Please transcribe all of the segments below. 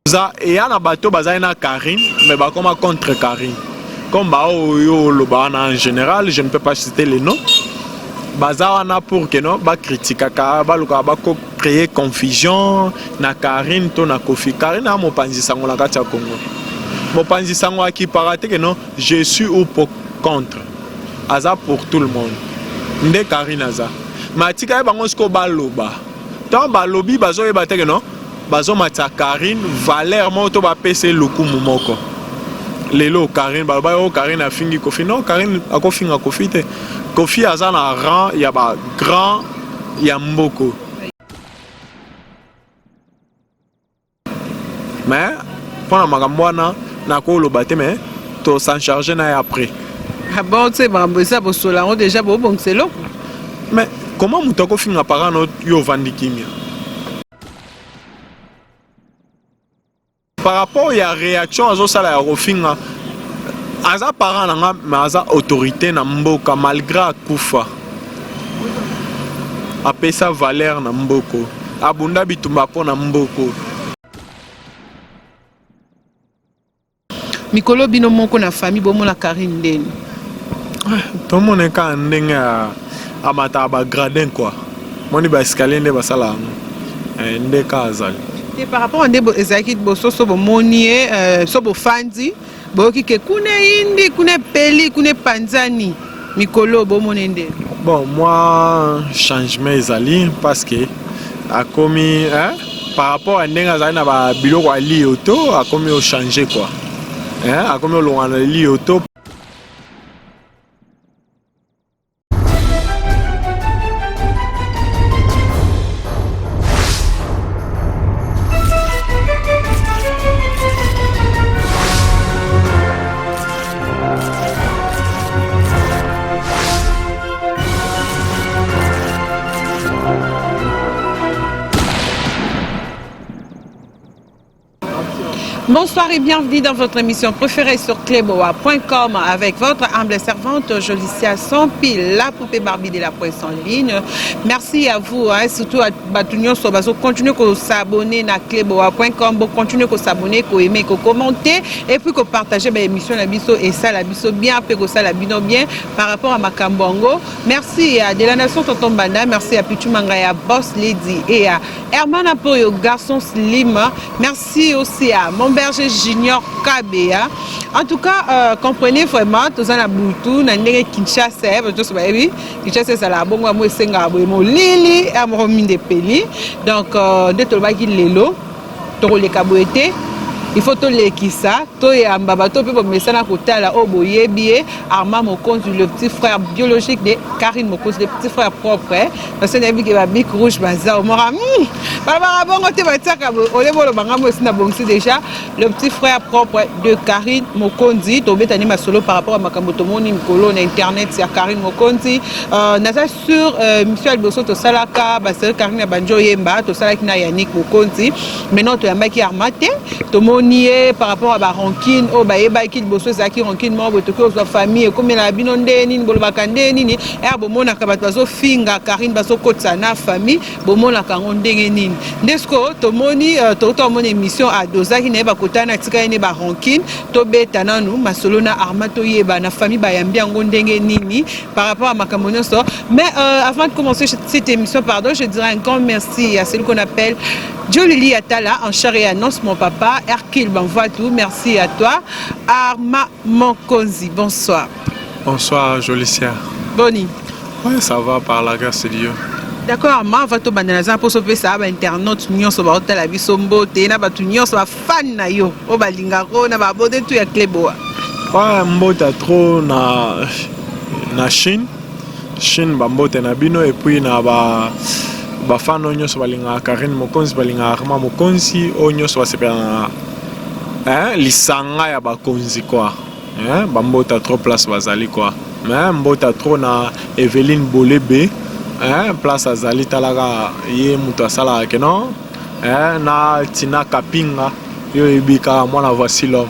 Za eya na bato bazali na Carine mais bakoma contre Carine comme ba oyo oloba wana en général, je ne peux pas citer les noms, baza wana pour que non bakritikaka, balukaka bako créer confusion na Carine to na Koffi. Carine a mopanzi sango na kati ya Congo, mopanzi sango akipaka te que non, je suis ou pour contre, aza pour tout le monde. Nde Carine aza, mais atika ye bango sikoyo baloba. Ntango balobi, bazoyeba te que non, bazomatisa Carine valeur moko to bapesa ye lokumu moko. Lelo Carine baloba oyo Carine afingi Koffi. Non, Carine akofinga Koffi te. Koffi aza na rang ya bagrand ya mboko, mais mpona makambo wana nakoloba te, mais tosan charge na ye après. Ah bon, tu sais, makambo eza bosola yango déjà, bobongisa eloko. Mais comment moto akofinga parent na yo, ovandi kimia? Par rapport ya réaction azosala ya kofinga, aza parent na nga, mais aza autorité na mboka. Malgré akufa, apesa valeur na mboko, abunda bitumba mpo na mboko. Mikolo bino moko na famille bomona Karine ndeni? Tomona kaka ndenge amataka bagradin quoi, moni baescalier nde basala yango, nde kaka azali. Te, par rapport nde ezalaki liboso, so bomoni ye, so bofandi, boyoki ke kuna eyindi, kuna epeli, kuna epanzani, mikolo bomoni nde? Bon, moi, changement ezali parce que akomi, hein, par rapport à ndenge azali na babiloko ya lioto, akomi ochange quoi, hein, akomi olongwa na lioto. Bonsoir et bienvenue dans votre émission préférée sur cleboa.com avec votre humble servante Jolicia Sampi, la poupée Barbie de la presse en ligne. Merci à vous, hein, surtout à bato nyonso bazo continuer ko s'abonner na cleboa.com, bo continuer ko s'abonner, ko aimer, ko commenter et puis ko partager ba émission na biso et ça la biso bien pe ko sala bino bien par rapport à makambo yango. Merci à de la nation Tonton Banda, merci à Pichu Mangaya Boss Lady et à Herman Apoyo Garçon Slim. Merci aussi à mon berger Junior Kabea. En tout cas, comprenez vraiment, toza na butu na ndenge Kinshasa, bato nyonso bayebi Kinshasa ezalaka bongo, yango esengaka boye molili ya moko mingi epeli. Donc nde tolobaki lelo tokoleka boye te, il faut tolekisa, toyamba bato mpe bomesana kotala oyo boyebi ye, Armand Mokonzi, le petit frère biologique de Karine Mokonzi, le petit frère propre, eh? Parce que nayebi ke babic rouge baza omora, balobaka bongo te, batiaka oye boloba ngambo esi nabongisi déjà. Le petit frère propre de Karine Mokonzi, tobetani masolo par rapport à makambo tomoni mikolo na internet ya Karine Mokonzi. Naza sur mission ya liboso tosalaka baseri Karine ya banjo oyemba, tosalaki na Yannick Mokonzi. Maintenant toyambaki Arma te, tomoni ye par rapport à barancune oyo bayebaki liboso, ezalaki rancune moko boye. Tokoki kozwa famille ekomelaka bino nde nini, bolobaka nde nini ere bomonaka bato bazofinga Karine, bazokotisa na famille, bomonaka yango ndenge nini? Nde sikoyo tomoni, touta omona émission adozaki na ye, bakotana, atikali ne barancune. Tobeta nanu masolo na Arma, toyeba na famille bayambi yango ndenge nini par rapport à makambo nyonso. Mais avant de commencer cette émission, pardon, je dirais un grand merci à celui qu'on appelle Jolili Atala en chair et annonce, mon papa Hercule Banvoitou. Merci à toi Arma Mokonzi, bonsoir. Bonsoir Jolicia. Boni? Ouais, ça va, par la grâce de Dieu. D'accord Arma, va tobanda, naza mposo opesa bainternaute nyonso baotala biso mbote, na bato nyonso bafan na yo oyo balingako na baabonné tu ya Cleboa. Ouais, mbote trop na Chine, bambote na bino, et puis na ba bafan oyo nyonso balingaka Karine Mokonzi, balingaka Arma Mokonzi, oyo nyonso basepela na, hein, lisanga ya bakonzi quoi, hein, bambota trop place bazali quoi. Mais mbota trop na Eveline Bolebe, hein, place azali, talaka ye moto asalaka ke non, hein, na Tina Kapinga, yo oyebi kaka mwana, voici l'homme.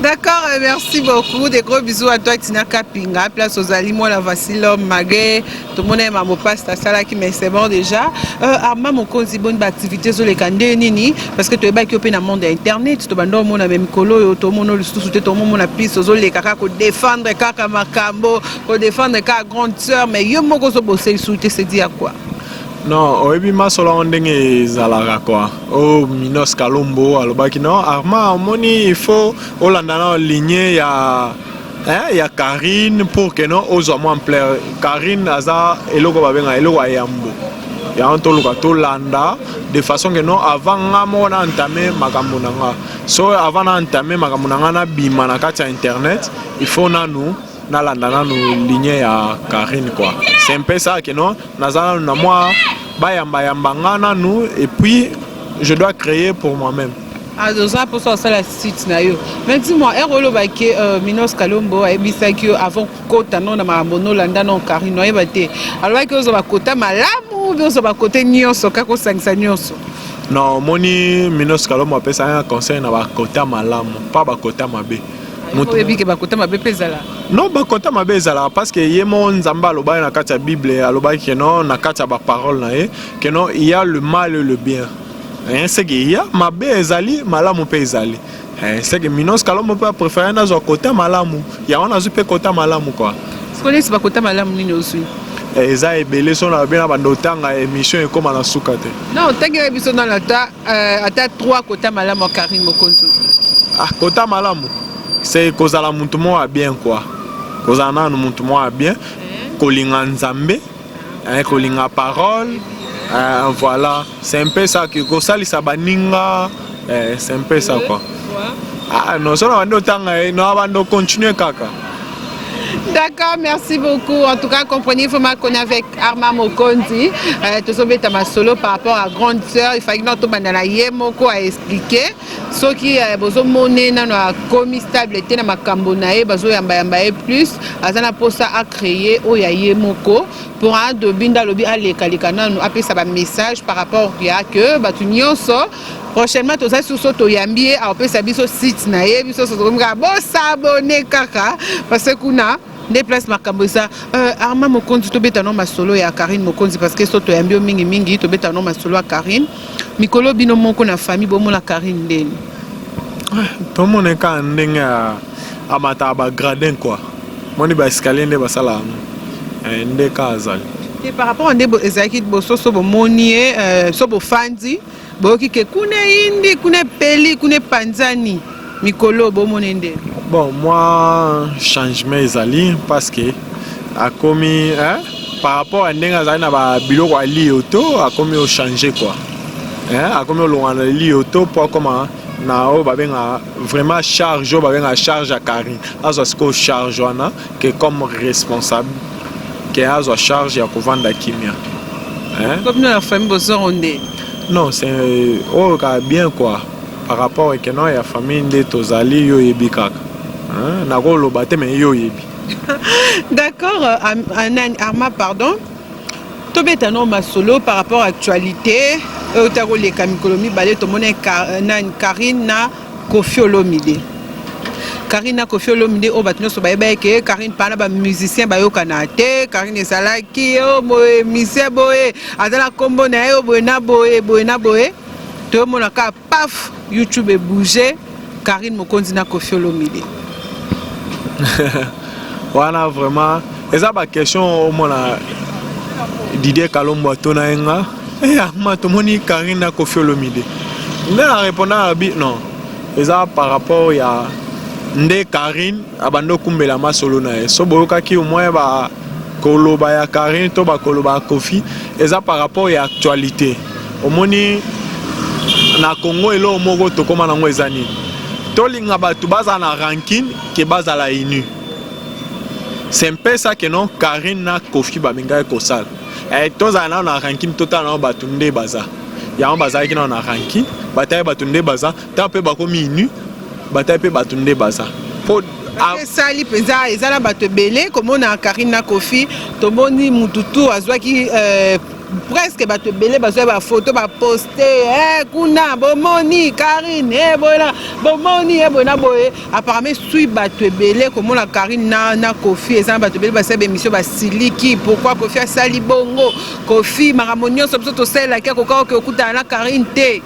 D'accord, merci beaucoup. Des gros bisous à toi, Tina Kapinga. Place aux amis, moi, la voici l'homme, malgré tout le monde aime mon passe, ça qui, mais c'est bon déjà. Arma Mokonzi, bonne activité sur les candés, nini, parce que tu es qui dans le monde internet, tu es dans le même colo, tout le monde, le sous, tout le monde, la piste, aux les kaka, défendre kaka makambo, défendre kaka grande sœur, mais yo moko zo bosser sous, c'est dit à quoi? Non, oyebi masolo yango ndenge ezalaka kua. Oyo Minos Kalombo alobaki: non, Arma, omoni, il faut olanda na ligne ya, hein, ya Karine pour que non ozwa mwa ampleur. Karine aza eloko babenga eloko ya yambo, yango toluka tolanda de façon que non, avant nga moko na entame makambo na nga, so avant na entame makambo na nga, nabima na kati ya internet, il faut nanu nalanda nanu ligne ya Karine quoi. C'est un peu ça que non, naza nanu na mwa bayambayamba nga nanu et puis je dois créer pour moi-même. Oza mposa osala site na yo, mais dis-moi, ere olobaki Minos Kalombo ayebisaki yo avant kota no na makambo nolanda no Karine, oyeba te, alobaki ozwa bakota malamu mpe ozwa bakote nyonso, kaka osangisa nyonso? Non, omoni, Minos Kalombo apesaki nga conseil na bakota malamu, pa bakota mabe. Oyebi ke bakota mabe mpe ezala? Non, bakota mabe ezalaka, parce que ye moko Nzambe alobaki na kati ya Bible, alobaki ke non, na kati ya baparole na ye, ke non, il y a le mal et le bien. C'est que ya mabe ezali, malamu mpe ezali. C'est que Minos Kalombo mpe apréféré nazwa kota malamu, yango nazwi mpe kota malamu quoi. Sikonesi bakota malamu nini ozwi? Eza ebele, so na bena bando otanga, émission ekóma na suka te. Non, otangela biso nano ata trois kota malamu ya Karine Mokonzi. Ah, kota malamu, c'est kozala mutu moko ya bien quoi, kozala nanu mutu moko ya bien, kolinga Nzambe, kolinga parole, voilà, c'est un peu ça, kosalisa baninga, c'est un peu ça quoi. Ah non, so na bandi otanga ye, na bandi ocontinue kaka. D'accord, merci beaucoup. En tout cas, comprenez, il faut m'accompagner avec Arma Mokonzi. Tout ça, solo par rapport à grande sœur. Il fallait que notre bandala ye moko a expliqué. Ce qui est bozomona nano akomi stable te na makambo na ye, bazoyambayamba ye plus, aza na mposa acréer oyo ya ye moko. Pour un de binda alobi alekaleka nanu, apesa bamessage par rapport ya ke bato nyonso. Prochainement toza suso, toyambi ye, akopesa biso site na ye. Biso tokomi kaka bosabone kaka, parce que kuna nde place makambo eza. Arma Mokonzi, tobeta no masolo ya Karine Mokonzi, parce que so toyambi yo mingimingi, tobeta no masolo ya Karine. Mikolo bino moko na famille bomona Karine ndeni? Tomona kaka ndenge amataka bagradin quoi, moni baescalier nde basala yango, nde kaka azali. Te, par rapport nde ezalaki liboso, so bomoni ye, so bofandi, boyoki ke kuna eyindi, kuna epeli, kuna epanzani, mikolo bomoni nde? Bon, moi, changement ezali, parce que akomi, hein, par rapport à ndenge azali na babiloko ya lioto, akomi ochange quoi, hein, akomi olongwa na lioto mpo akoma na oyo babengaka vraiment charge, oyo babengaka charge ya Karine. Azwa sikoyo charge wana ke comme responsable, ke azwa charge ya kovanda kimia, hein? Bino na famille bozongo nde? Non, c'est oyo kaka bien quoi, par rapport eke non, ya famille nde tozali, yo oyebi kaka, nakoloba te, mais yo oyebi. D'accord. Arma, pardon, tobeta no masolo par rapport à actualité oyo ta koleka mikolo mibale. Tomoni nani, Karine na Kofi Olomide. Karine na Kofi Olomide, oyo bato nyonso bayeba eke Karine pana bamusicien bayokana te. Karine ezalaki oyo boye, musicien boye aza na nkombo na ye, oyo boye na boye, boye na boye. Toyomona kaka paf, YouTube ebouge, Karine Mokonzi na Kofi Olomide. Wana vraiment eza baquestion omona Didier Kalombo atona ye nga: "Arma, tomoni Karine na Kofi Olomide." Nde na répondant na bi non, eza par rapport ya nde Karine abandi okumbela masolo na ye. So boyokaki au moins bakoloba ya Karine to bakoloba ya Kofi, eza par rapport ya actualité. Omoni, na Congo eloko moko tokóma nango eza nini? Tolinga bato bazala na rancune ke bazala uni. C'est un peu ça que non, Karine na Kofi bamingaki kosala. Tozala nano na rancune, totala nano bato nde baza. Yango bazalaki nano na rancune, batali bato nde baza. Ntango mpe bakomi uni, batali mpe bato nde baza po. Esali mpenza, eza na bato ebele komona Karine na Kofi. Tomoni mutu tu azwaki. Presque bato ebele bazwa bafoto, baposte kuna, bomoni Karine, boye bomoni ye boye na boye. Apparemment sui bato ebele komona Karine na Kofi. Eza na bato ebele basala baémission, basiliki: pourquoi Kofi asali bongo? Kofi, makambo nyonso biso tosalelaki, akoka oke okutana na Karine te.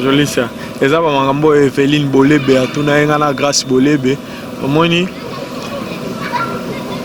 Jolisia, eza bamakambo oyo Eveline Bolebe atuna ye nga na Grâce Bolebe. Omoni,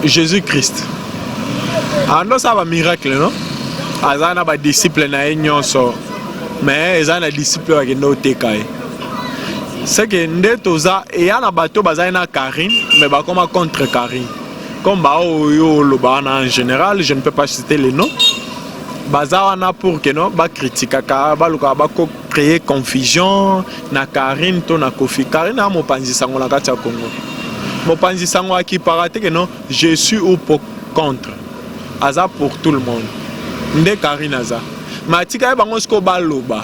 Jésus Christ andosala bamiracle, no aza na badisciple na ye nyonso, mais eza na disciple oyo akende oteka ye. Seke nde toza eya na bato bazali na Karine, mais bakoma contre Karine, comme baoyo oloba wana. En général, je ne peux pas citer les noms. Baza wana pour que no bakritikaka, balukaka bakocréer confusion na Karine to na Kofi. Karine aya mopanzi sango na kati ya Congo. Mopanzi sango akipaka te ke non, je suis ou pour contre, aza pour tout le monde. Nde Karine aza, mais atika ye bango sikoyo baloba.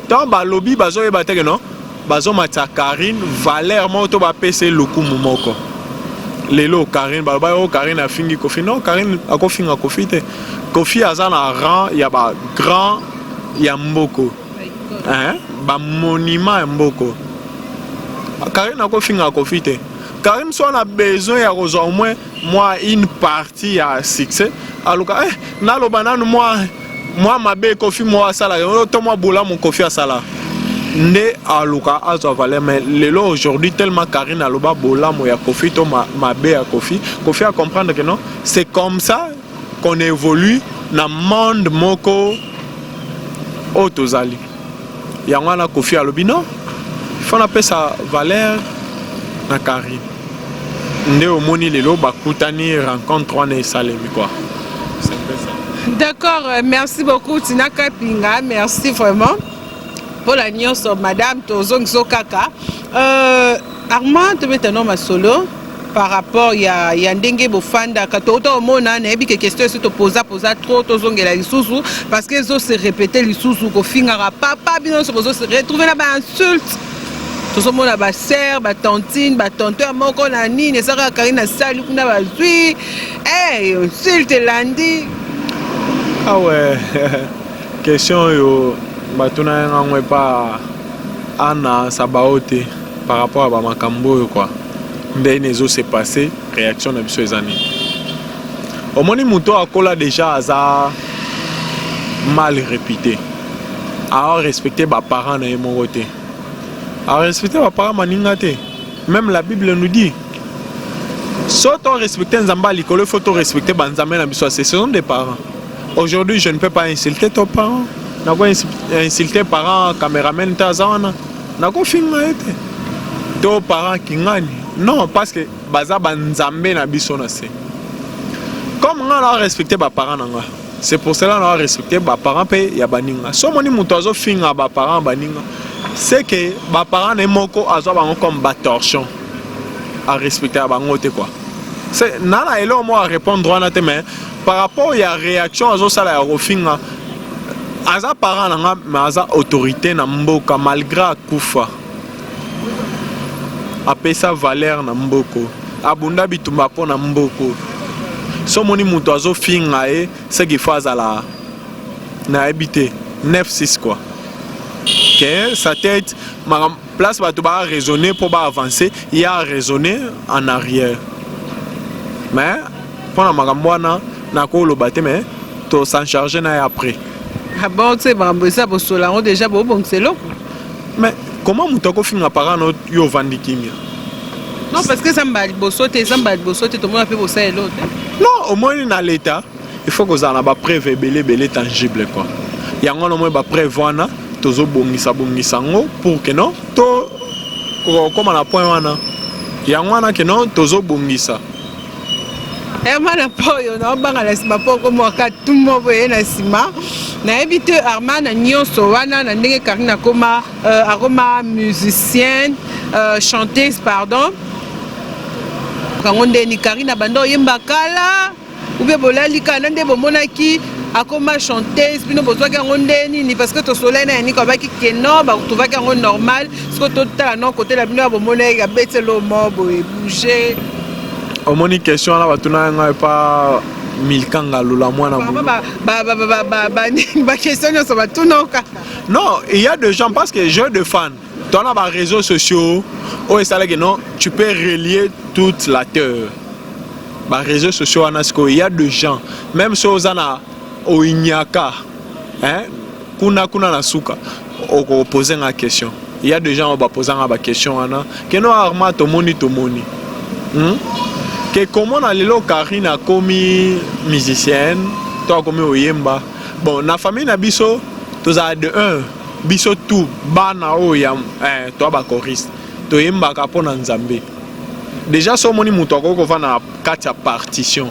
Ntango balobi, bazoyeba te ke non, bazomatisa Karine valeur moko to bapesa ye lokumu moko. Lelo Karine baloba oyo Karine afingi Kofi. Non, Karine akofinga Kofi te. Kofi aza na rang ya bagrand ya mboko, hein? Bamonument ya mboko. Karine akofinga Kofi te. Karine so na besoin ya kozwa au moins mwa une partie ya succès, aluka naloba nanu mwa mabe Kofi mwa asalaka to mwa bolamu Kofi asala, nde aluka azwa valeur. Mais lelo, aujourd'hui, tellement Karine aloba bolamu ya Kofi to mabe ya Kofi, Kofi acomprendre que non, c'est comme ça qu'on évolue na monde moko oyo tozali. Yango wana Kofi alobi: non, faut napesa valeur na Karine. Nde omoni lelo bakutani, rencontre wana esalemi quoi. C'est un peu ça. D'accord, merci beaucoup Tina Kapinga, merci vraiment mpona nyonso. Madame, tozongiso kaka Armand, tobeta no masolo par rapport ya ndenge bofandaka. Touta omona, nayebi ke question esi topoza poza trop, tozongela lisusu parce que ezose répéter lisusu. Kofingaka papa, bino nyonso bozose retrouver na bainsulte. Tozomona basœur, batantine, batonton moko na nini ezaka Karine asali kuna, bazwi insulte elandi. Ah ouais, question oyo batuna yango epa ana sabao te par rapport à bamakambo oyo quoi, ndenge ezose passer, réaction na biso eza nini. Omoni, moto akola déjà aza mal réputé, arespecte baparent na ye moko te, arespecte baparent maninga te. Même la Bible nous dit: so to respecte Nzambe ya likolo, il faut to respecte banzambe na biso. Ce sont des parents. Aujourd'hui, je ne peux pas insulter ton parent. Nako insulter parent caméraman te, aza wana, nakofinga ye te, to parent kingani, non, parce que baza banzambe na biso na se. Comme nga na respecte baparent na nga, c'est pour cela na respecte baparent mpe ya baninga. So omoni moto azofinga baparent baninga, c'est que baparent na ye moko azwa bango comme batorchon, arespecte ya bango te quoi. C'est na na eloko moko arépondre wana te, mais par rapport ya réaction azosala ya kofinga, aza parent na nga, mais aza autorité na mboka. Malgré akufa, apesa valeur na mboko, abunda bitumba mpo na mboko. So omoni moto azofinga ye, ce qu'il faut azala, nayebi te, 9-6 quoi, ke sa tête place bato baraisonner mpo baavancer, ye araisonner en arrière. Mais mpona makambo wana nakoloba te, mais tos'en charge na ye après. Ah bon, te makambo eza bosola yango déjà, bobongisa eloko. Mais comment moto akofinga parent no, yo ovandi kimia? Non, parce que eza mbala liboso te, eza mbala liboso te, tomona mpe bosala eloko te. Non, omoni, na l'état il faut kozala na bapreuve ebele ebele tangible quoi. Yango wana omoni bapreuve wana tozobongisa bongisa yango pour que non, to kokóma na point wana. Yango wana ke non, tozobongisa. Herman, mpo oyo naobanga na nsima mpo okomwaka tumo boye na nsima, nayebi te. Armand, na nyonso wana, na ndenge Karine akoma musicienne, chanteuse pardon, kango ndeni Karine abanda oyemba kala ube bolali kala na nde bomonaki akoma chanteuse, bino bozwaki yango nde nini? Parce que tosolai na yaniko, abaki ke non, batuvaki yango normal. Soki totala no kotela bino ya bomonaki abetelo mo boye bouge. Omoni, question wana batuna yango epa Milka Ngalula mwana. Baquestion nyonso batunoka. Non, il y a des gens, parce que j'ai de fans dans les réseaux sociaux oyo esalaki, non, tu peux relier toute la terre. Baréseaux sociaux wana sikoyo, il y a des gens, même so oza na oinyaka, hein, kuna kuna na suka, okopose nga question. Il y a des gens oyo baposa nga baquestion wana ke no Arma, tomoni tomoni, Ke komona lelo Karine akomi musicienne to akomi oyemba. Bon, na famille na biso tozala de 1, biso tout bana oyo ya toa bachoriste, toyembaka mpo na Nzambe. Déjà so omoni moto akoki kovanda na kati ya partition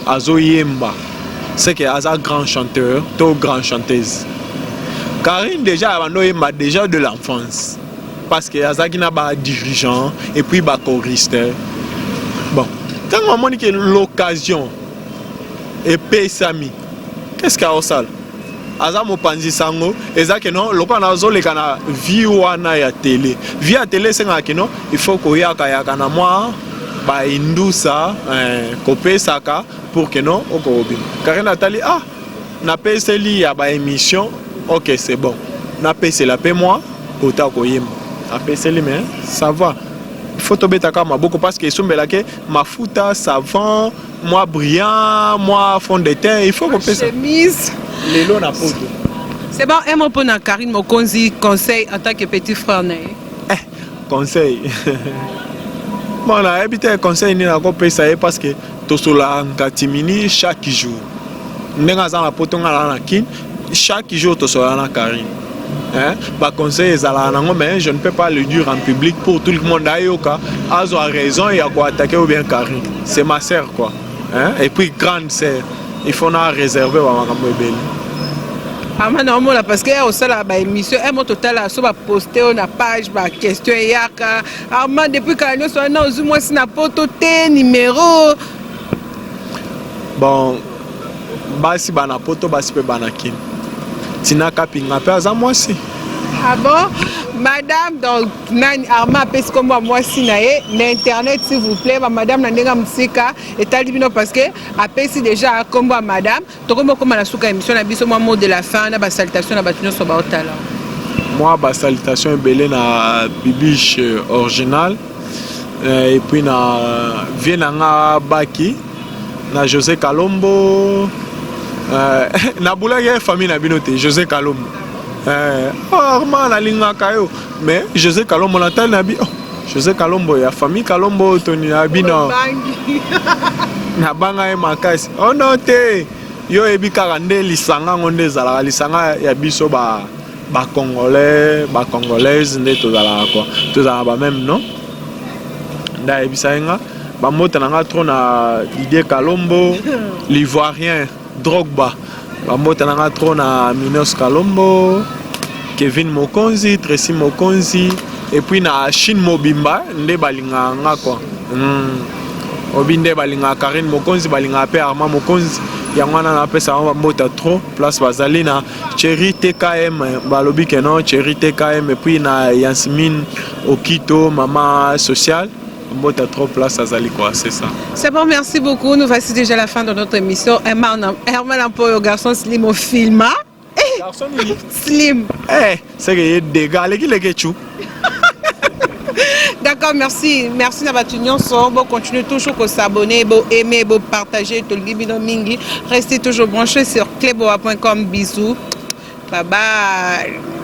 azoyemba, c'est que aza grand chanteur to grand chanteuse. Karine déjà abanda oyemba déjà de l'enfance, parce que azalaki na badirigeant et puis bachoriste. Bon, ntango amoni ke l'occasion epesami, qu'est ce que aosala? Aza mopanzi sango, eza ke non, lokola nazoleka na vie wana ya télé, vie ya télé esengaka ke non, il faut koyakayaka na mwa baindusa kopesaka pour ke non okokobima. Karine atali: ah, napeseli ya baémission, ok, c'est bon, napesela mpe mwa kota koyemba, apeseli. Mais ça va, il faut tobetaka maboko parce que esombelaki mafuta, savon, mwa brillant, mwa fond de teint, il faut kopesa. Chemise. Lelo na poto. C'est bon, un mot mpona Karine Mokonzi, conseil en tant que petit frère na ye. Eh, conseil, bon, nayebi te conseil nini nakopesa ye, parce que tosolaka nkatimini chaque jour. Ndenge aza na poto, nga na Kine, chaque jour tosolaka na Karine, hein? Baconseil ezalaka nango, mais je ne peux pas le dire en public pour tout le monde ayoka, azwa raison ya koattaquer ou bien. Karine, c'est ma sœur quoi, hein? Et puis grande sœur, il faut na réserver bamakambo ebele. Ama na omona, parce que ya osala baémission e mo totala so baposte oyo na page, baquestion eyaka: Armand, depuis kala nyonso wana ozwi mwasi na poto te, numéro. Bon, basi bana poto, basi mpe bana Kini. Tina Kapinga mpe aza mwasi. Ah bon, madame? Donc nani, Armand apesi kombo ya mwasi na ye na internet. S'il vous plaît, bamadame na ndenge ya mosika, etali bino, parce que apesi déjà kombo ya madame. Tokomi okóma na suka émission na biso. Mwa mot de la fin na basalutation na bato nyonso baotala. Mwa basalutation ebele na Bibiche original, et puis na vie na nga Baki, na José Kalombo, nabulaki famille na bino te. José Kalombo, oh, Armand, nalingaka yo. Mais José Kalombo, natali na bi, oh, José Kalombo ya famille Kalombo, toni na bino, nabanga ye makasi. Oh non, te, yo oyebi kaka nde lisanga yango nde ezalaka lisanga ya biso ba bacongolais, bacongolaise, nde tozalaka quoi, tozalaka bameme non. Nde ayebisa ye nga bamota na nga trop na Didier Kalombo, l'Ivoirien Drogba, bamota na nga trop na Minos Kalombo, Kevin Mokonzi, Tracy Mokonzi, et puis na Chine mobimba nde balingaka nga quoi. Obi nde balingaka Karine Mokonzi, balingaka mpe Armand Mokonzi. Yango wana napesa bango bambota trop place bazali. Na Thierry TKM, balobi ke non, Thierry TKM, et puis na Yasmine Okito, mama sociale, mbota trop place azali quoi, c'est ça. C'est bon, merci beaucoup. Nous voici déjà la fin de notre émission. Herman, Herman Ampoyo, garçon slim au film, hein? Garçon nini? Slim. Eh, c'est que ye dégâts aleki leke chu. D'accord, merci. Merci na bato nyonso. Bon, continuez toujours à s'abonner, bon, aimer, bon, partager. Tolingi bino mingi. Restez toujours branchés sur cleboa.com. Bisous. Bye bye.